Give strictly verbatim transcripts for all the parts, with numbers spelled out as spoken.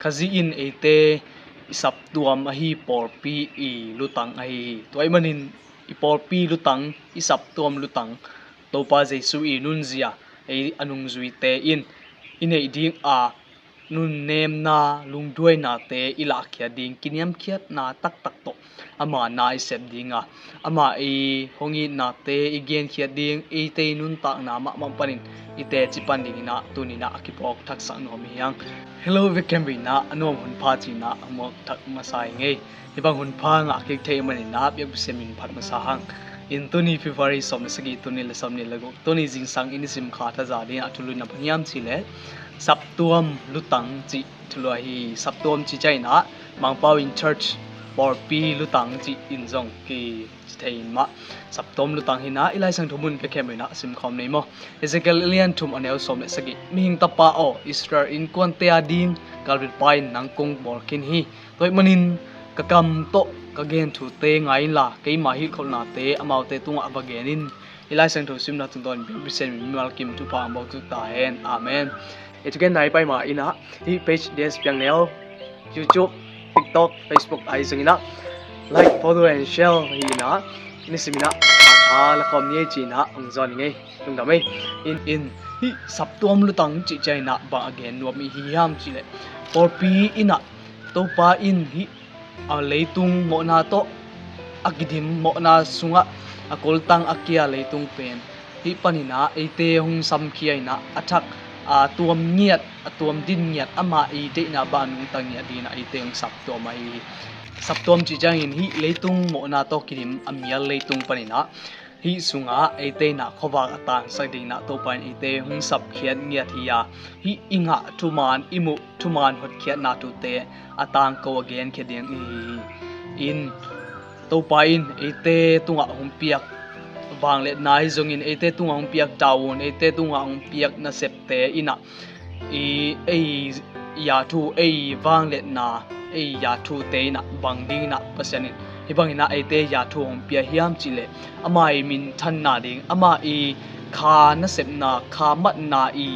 Khazih in eite i saptuam ahi pawlpi i lutang ahi hi. Tua ahih manin i pawlpi lutang, i saptuam lutang, Topa Jesu i nunzia, ei a nungzuite in i neih ding a nunnemna, lungduainate i lahkhiat ding, kiniamkhiatna taktak tawh ama na i sep ding a, ama i hong itnate i genkhiat ding, eite i nuntakna mahmah panin i teci pan dingin ah tuni-in ah a kiphawk thaksak nuam hi hang. Hello, vekem in ah a nuam hun pha ci-in ah a muak thak masa hi ing ei. Hih bang hun pha ngah kik theih manin ah biakpiakna min phat masa hang. In tuni February sawm le sagih, tuni le sawm ni le guk, tuni zingsang i nisim kha thaza ding a thulu in ah bang hiam cih leh saptuam lutang cih thulu ahi hi. Saptuam cih ciangin ah Mangpau in church, pawlpi lutang cih in zong kici thei in mah. Saptuam lutang hi-in ah i Lai Siangtho mun vekem in ah simkhawm ni maw. Ezekiel a lian thum, a neu sawm le sagih. Mihing tapa aw, Israel innkuante a ding galvilpa in nang kong bawl khin hi. Tua ahih manin ka kam tawh ka gen thute ngai inla, keima hilhkholhnate amaute tungah va gen in. I Lai Siangtho simna tungtawnin biakpiakna min mimal kim thupha hong buak ta hen. Amen. Ei, thugen nai pai ma in ah hih page D S Piang Neu, YouTube, TikTok, Facebook ah zong in ah like, follow and share hi-in ah, nisim in ah a tha la khawm ni ei ci-in ah hong zawn ing ei. Lungdam ei. In, in, hih saptuam lutang cih ciangin ah bang a gen nuam i hi hiam cih leh, pawlpi in ah Topa in hih a leitung mawhna tawh a kidim mawhna sungah a koltang a kia leitung pen hih panin ah eite hong samkhia in ah a thak a tuam ngiat, a tuam din ngiat, ama i deihna bang a nungta ngiat dingin ah eite hong saptuam ahi hi. Saptuam cih ciangin hih leitung mawhna tawh kidim a mial leitung panin ah hih sungah eite in ah khuavak a tangsak dingin ah Topa in eite hong sapkhiat ngiat hi a, hih i ngah thuman, i muh thuman hotkhiatna thute a tangko a genkhia ding i hi hi. In, Topa in eite tungah hong piak vangliatna hi zongin, eite tungah hong piak tavuan, eite tungah hong piak nasepte in ah i, ei yathu, ei vangliatna, ei yathute in ah bang dingin ah Pasian in hih bangin ah eite yathu hong pia hiam cih leh, ama i minthanna ding, ama i kha nasepna, kha matna i,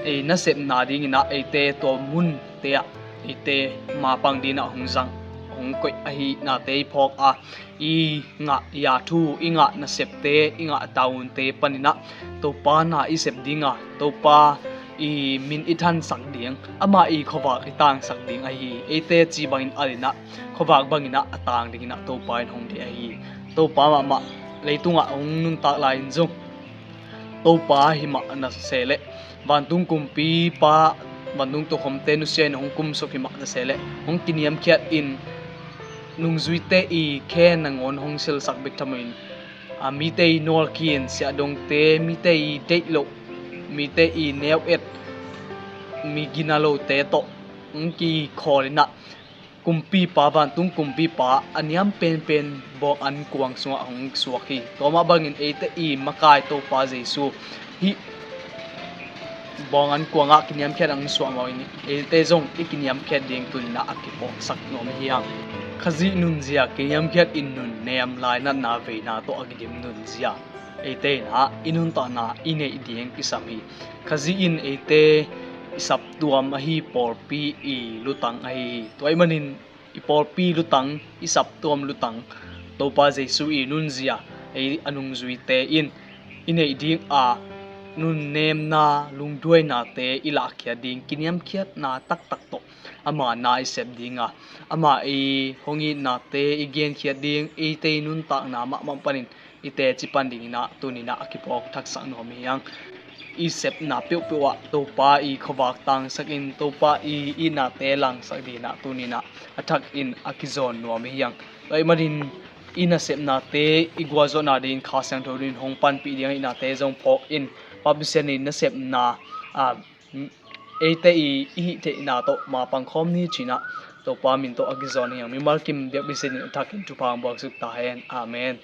ei nasepna dingin ah eite tua munte ah eite mapang dingin ah hong zang, hong koih ahihnate i phawk a, i ngah yathu, i ngah nasepte, i ngah tavuante panin ah Topa na i sep ding a, Topa i min i thansak ding, ama i khuavak i tangsak ding ahi hi. Eite ci bangin a ding ah, khuavak bangin ah a tang dingin ah Topa in hong deih ahi hi. Topa mahmah leitungah hong nuntak lai-in zong Topa hi mah na seh leh, vantung kumpipa, vantung tukhomte nusia in hong kumsuk hi mah na seh leh, hong kiniamkhiat in nungzuite i khe nangawn hong silsak bek tham loin, a, mite i nawlkhin siahdongte, mite i deih loh, mite i neu-et, mi gina lote tawh hong kikhawl in ah, kumpipa, vantung kumpipa a niam penpen bawng an kuang sungah hong suak hi. Tua mah bangin eite i makai Topa Jesu hih bawng an kuangah kiniamkhiat hong suah mawh in, eite zong i kiniamkhiat ding tuni-in ah a kiphawksak nuam hi hang. Khazih nunzia, kiniamkhiat in nunnem, lainatna veina tawh a kidim nunzia, eite in ah i nuntakna i neih ding kisam hi. Khazih in eite i saptuam ahi pawlpi i lutang ahi hi. Tua ahih manin i pawlpi lutang, i saptuam lutang, Topa Jesu i nunzia, ei a nungzuite in i neih ding a nunnemna, lungduainate i lahkhiat ding, kiniamkhiatna taktak tawh ama na i sep ding a, ama i hong itnate i genkhiat ding, eite i nuntakna mahmah panin i teci pan dingin ah tuni-in ah a kiphawk thaksak nuam hi hang. I sepna peuhpeuh ah Topa i khuavak tangsak in, Topa i itnate langsak dingin ah tuni-in ah a thak in a kizawn nuam hi hang. Tua ahih manin i nasepnate i gualzawhna dingin Kha Siangtho in hong panpih ding a, i itnate zong phawk in, Pa Pasian in nasepna, a, eite i, i hih theihna tawh mapang khawm ni ci-in ah Topa min tawh a kizawn hi hang. Mimal kim biakpiakna in a thak in thupha hong buaksuk ta hen. Amen.